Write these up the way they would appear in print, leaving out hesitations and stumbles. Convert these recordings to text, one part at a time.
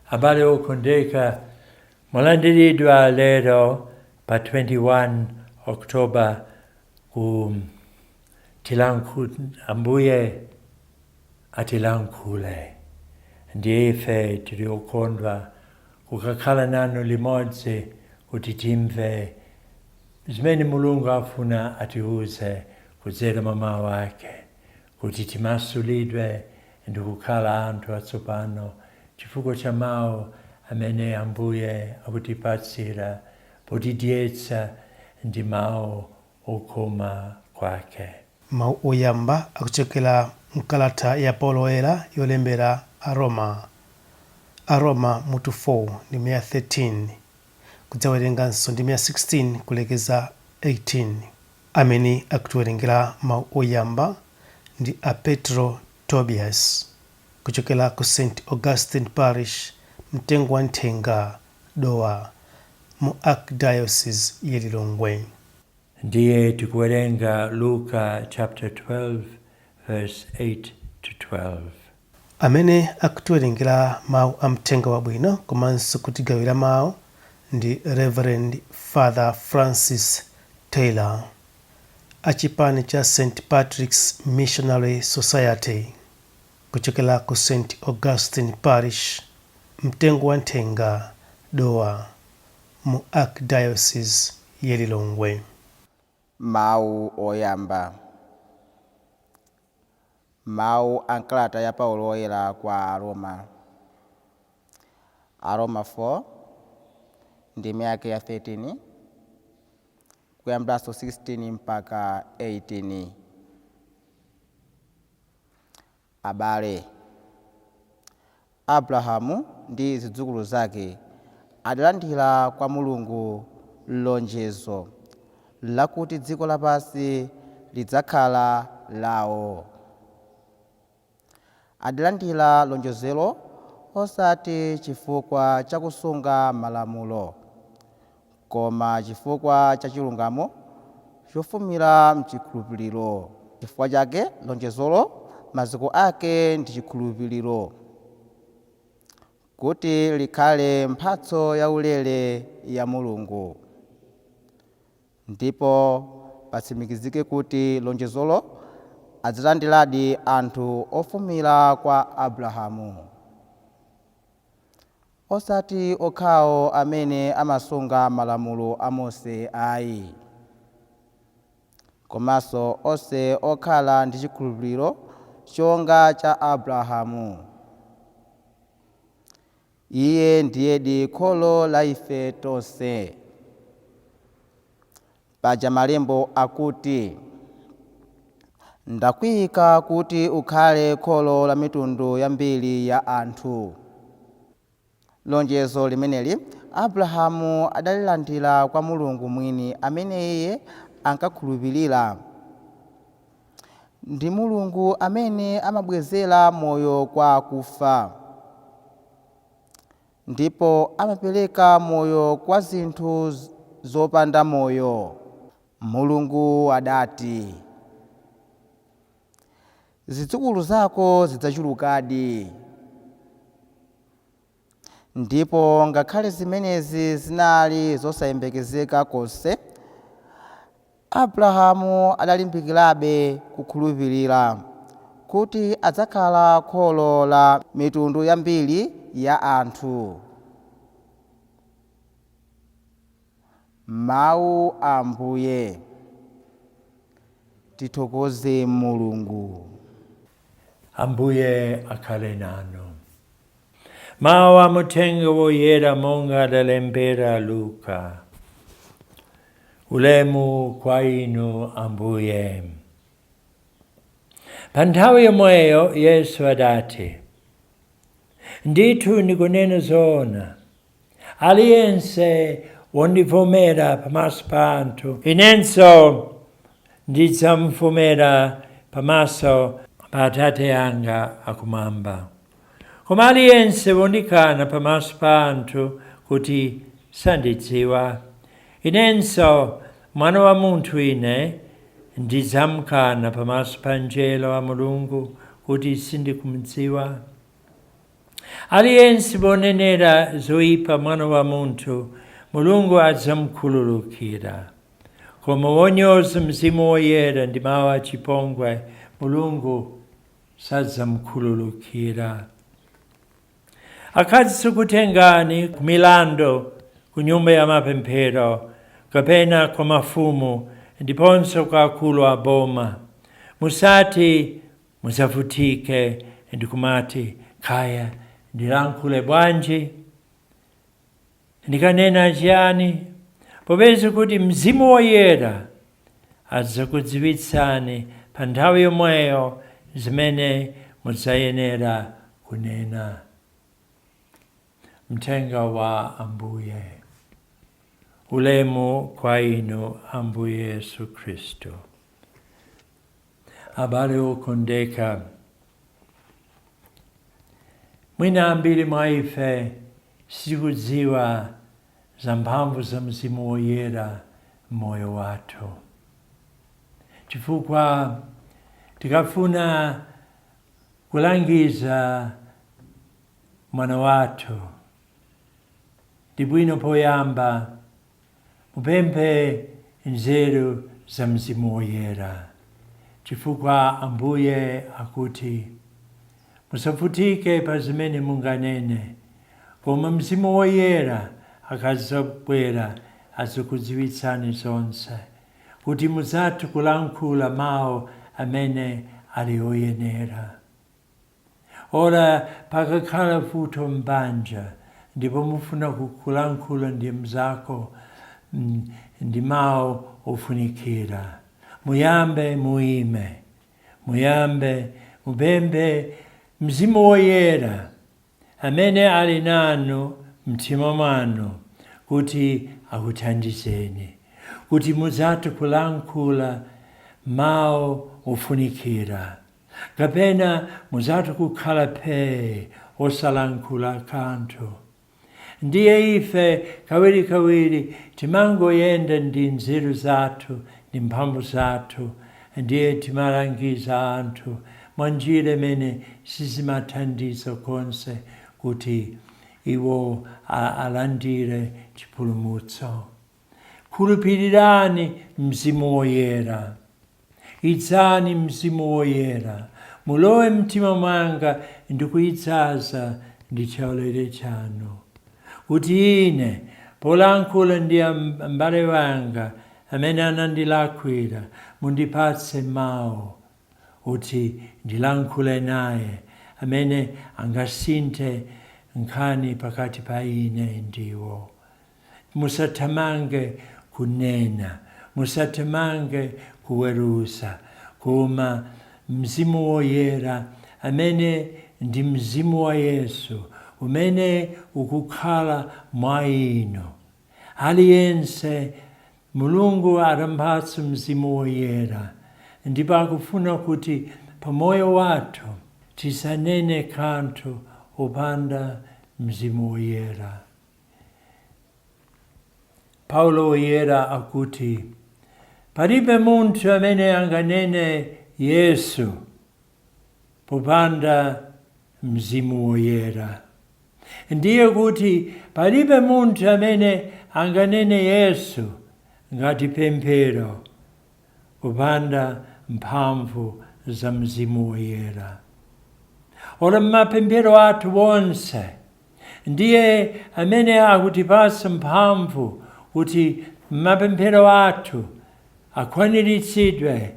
Abale okondeka, mwalandiridwa lero pa 21 October ku tilanku, Ambuye atilankhule. Ndiye ife tili okondwa kukakhala nanu limodzi kuti timve zimene Mulungu afuna atiuze kudzera mwa mawu ake, kuti timasulidwe ndi kukhala anthu atsopano chifukwa cha mawu amene Ambuye akutipatsira potidyetsa ndi mawu okoma kwake. Mawu oyamba akuchokera mkalata ya Paulo Woyera yolembera Aroma, Aroma mutu 4 ndime ya 13, kudzawerenganso ndime ya 16 kulekeza 18. Amene akutiwerengera mawu oyamba ndi a Petro Tobias kuchokera ku St Augustine Parish, Mtengo wa Nthenga, Dowa, mu Archdiocese ya Lilongwe. Ndiye tikuwerenga Luka chapter 12 verse 8 to 12. Amene akutiwerengera mawu a Mthenga Wabwino komanso kutigawira mawu ndi Rev. Father Francis Taylor a chipani cha St Patrick's Missionary Society kuchokera ku St Augustine Parish, Mtengo wa Nthenga, Dowa, mu Archdiocese ya Lilongwe. Mawu oyamba. Mawu a m'kalata ya Paulo Woyera kwa Aroma. Aroma 4, ndime yake ya 13, kuyambiranso 16 mpaka 18. Abale, Abrahamu ndi zidzukulu zake adalandira kwa Mulungu lonjezo lakuti dziko lapansi lidzakhala lawo. Adalandira lonjezolo osati chifukwa cha kusunga malamulo, koma chifukwa cha chilungamo chofumira m'chikhulupiriro. Chifukwa chake lonjezolo maziko ake ndi chikhulupiriro, kuti likhale mphatso yaulere ya Mulungu, ndipo patsimikizike kuti lonjezolo adzalandiradi anthu ofumira kwa Abrahamu, osati okhawo amene amasunga malamulo a Mose ayi, komanso onse okhala ndi chikhulupiriro chonga cha Abrahamu. Iye ndiyedi kholo la ife tonse. Paja malembo akuti, Ndakuyika kuti ukhale kholo la mitundu yambiri ya anthu. Lonjezo limeneli Abrahamu adalilandira kwa Mulungu mwini amene iye ankakhulupirira. Ndi Mulungu amene amabwezera moyo kwa akufa, ndipo amapereka moyo kwa zinthu zopanda moyo. Mulungu adati, Zidzukulu zako zidzachulukadi. Ndipo ngakhale zimenezi zinali zosayembekezeka konse, Abrahamu adalimbikirabe kukhulupirira kuti adzakhala kholo la mitundu yambiri ya anthu. Mawu a Ambuye. Tithokoze Mulungu. Ambuye akhale nanu. Mawu a Muthenga Woyera monga adalembera Luka. Ulemu kwa inu Ambuye. Pa nthawi yomweyo Yesu adati, Ndithu ndikunena zoona, aliyense wondivomera pamaso pa anthu, inenso ndidzamvomera pamaso pa Atate anga akumwamba. Koma aliyense wondikana pamaso pa anthu kuti sandidziwa, inenso Mwana wa Munthu ine ndidzamkana pamaso pa angelo a Mulungu kuti sindikumudziwa. Aliyense wonenera zoyipa Mwana wa Munthu, Mulungu adzamkhululukira. Koma wonyoza Mzimu Woyera ndi mawu achipongwe, Mulungu sadzamkhululukira. Akadzakutengani kumilando ku nyumba ya mapemphero kapena kwa mafumu ndiponso kwa akulu a boma, musati mudzavutike ndi kumati, kaya ndilankhule bwanji, ndikanena chiyani, popeza kuti Mzimu Woyera adzakudziwitsani pa nthawi yomweyo zimene mudzayenera kunena. Mthenga wa Ambuye. Ulemu kwa inu, Ambuye Yesu Khristu. Abale okondeka, mwina ambiri mwa ife sitikudziwa za mphamvu za Mzimu Woyera m'moyo wathu, chifukwa tikafuna kulangiza mwana wathu, ndi bwino poyamba mupemphe nzeru za Mzimu Woyera, chifukwa Ambuye akuti musavutike pa zimene munganene, koma Mzimu Woyera akadzabwera adzakudziwitsani zonse, kuti mudzathe kulankhula mawu amene ali oyenera. Ora pakakhala vuto m'banja ndipo mufuna kulankhula ndi mzako ndi mawu ofunikira, muyambe muime, muyambe mupemphe Mzimu Woyera amene ali nanu mtima mwanu kuti akuthandizeni kuti mudzathe kulankhula mawu ofunikira, kapena mudzathe kukhala phee osalankhula kanthu. Ndiye ife kawirikawiri timangoyenda ndi nzeru zathu ndi mphamvu zathu, ndiye timalangiza anthu mwa njira imene sizimathandiza konse kuti iwo alandire chipulumutso. Khulupirirani Mzimu Woyera. Idzani Mzimu Woyera, mulowe mtima mwanga ndi kuidzaza ndi chaulere chanu, kuti ine polankhula ndi m'bale wanga amene anandilakwira, mundipatse mawu kuti ndilankhule naye amene angasinthe nkhani pakati pa ine ndiwo. Musathamange kunena, musathamange kuweruza, koma Mzimu Woyera amene ndi Mzimu wa Yesu umene ukukhala mwa inu. Aliyense Mulungu adampatsa Mzimu Woyera, ndipo akufuna kuti pamoyo wathu tisanene kanthu opanda Mzimu Woyera. Paulo Woyera akuti palibe munthu amene anganene Yesu popanda Mzimu Woyera. Ndiye kuti palibe munthu amene anganene Yesu ngati pemphero popanda mphamvu za Mzimu Woyera. Ora mapemphero athu wonse ndiye amene akutipatsa mphamvu kuti mapemphero athu akwaniritsidwe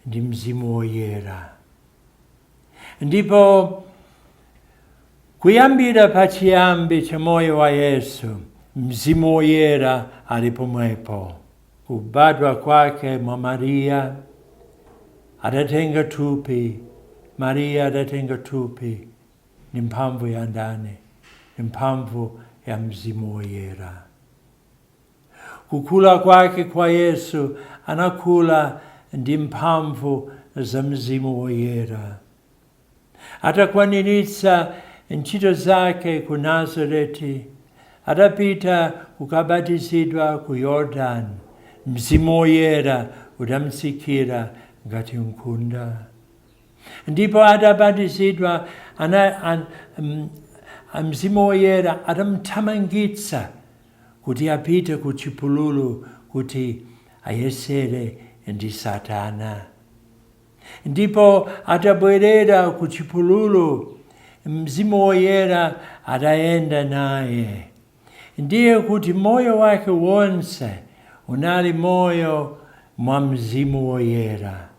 ndi Mzimu Woyera. Ndipo kuyambira pachiyambi cha moyo wa Yesu, Mzimu Woyera ali pomwepo. Kubadwa kwake mwa Mariya, adatenga thupi, Mariya adatenga thupi ndi mphamvu ya ndani? Ndi mphamvu ya Mzimu Woyera. Kukula kwake kwa Yesu, anakula ndi mphamvu za Mzimu Woyera. Atakwaniritsa ntchito zake ku Nazareti, adapita kukabatizidwa ku Yordani. Mzimu Woyera udamtsikira ngati nkhunda. Ndipo adabatizidwa, Mzimu Woyera adamthamangitsa kuti apite ku chipululu kuti ayesere ndi Satana. Ndipo atabwerera ku chipululu, Mzimu Woyera adayenda naye. Ndiye kuti moyo wake wonse unali moyo mwa Mzimu Woyera.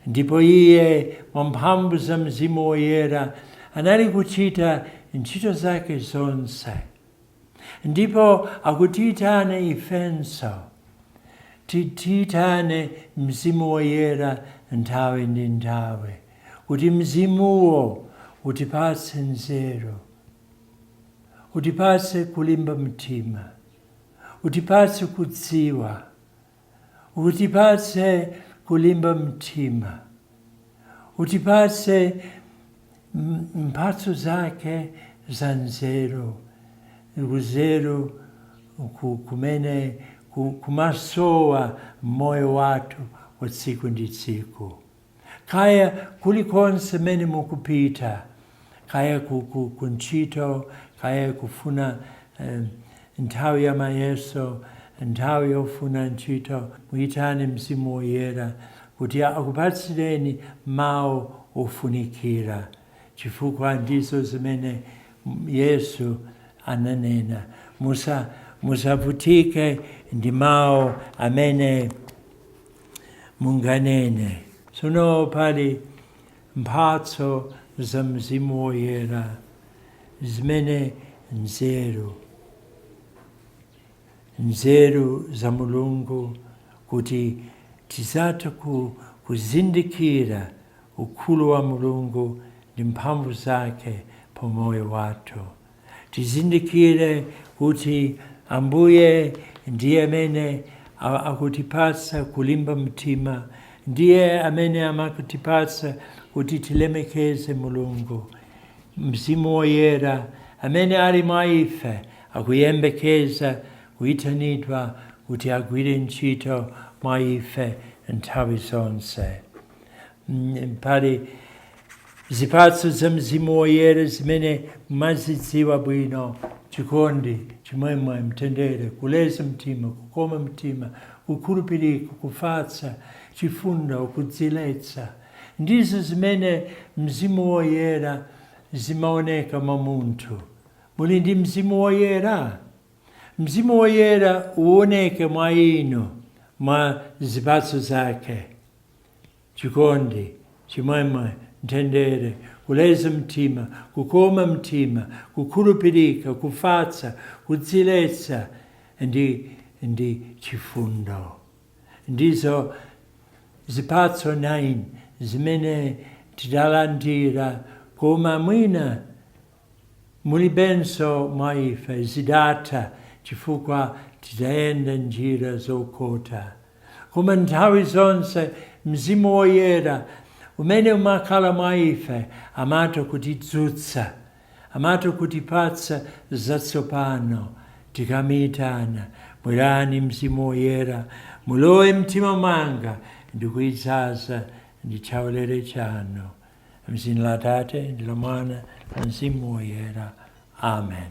Ndipo iye mwa mphamvu za Mzimu Woyera anali kuchita ntchito zake zonse. Ndipo akutiyitana ifenso tiyitane Mzimu Woyera nthawi ndi nthawi, kuti Mzimuwo utipatse nzeru, utipatse kulimba mtima, utipatse kudziwa, utipatse kulimba mtima, utipatse mphatso zake za nzeru, nzeru kumene kumasowa moyo wathu wa tsiku ndi tsiku. Kaya kulikonse mene mukupita, kaya kuntchito, kaya kufuna nthawi ya mayeso, nthawi yofuna ntchito, muyitane Mzimu Woyera kuti akupatsireni mawu ofunikira, chifukwa ndizo zimene Yesu ananena. Musavutike ndi mawu amene munganene. Tsono pali mphatso za Mzimu Woyera zimene nzeru, nzeru za Mulungu, kuti tizatha kuzindikira ukulu wa Mulungu ndi mphamvu zake pa moyo wathu. Tizindikire kuti Ambuye ndiye amene akutipatsa kulimba mtima, ndiye amene amakutipatsa kuti tilemekeze Mulungu. Mzimu Woyera amene ali mwa ife akuyembekeza kuyitanidwa kuti agwire ntchito mwa ife nthawi zonse. Pali zipatso za Mzimu Woyera zimene mumazidziwa bwino: chikondi, chimwemwe, mtendere, kuleza mtima, kukoma mtima, kukhulupirika, kufatsa, chifundo, kudziletsa. Ndizo zimene Mzimu Woyera zimaoneka mwa munthu. Muli ndi Mzimu Woyera? Mzimu Woyera uoneke mwa inu mwa zipatso zake: chikondi, chimwemwe, mtendere, kuleza mtima, kukoma mtima, kukhulupirika, kufatsa, kudziletsa ndi chifundo. Ndizo zipatso 9 zimene tidalandira, koma mwina mulibenso mwa ife, zidatha chifukwa tidayenda njira zokhota. Koma nthawi zonse Mzimu Woyera umene umakhala mwa ife amatha kutidzutsa, amatha kutipatsa zatsopano tikamuyitana: "Bwerani Mzimu Woyera, mulowe mtima mwanga ndikuyidzaza ndi chaulere chanu." Mzina la Tate ndi la Mwana na Mzimu Woyera, amen.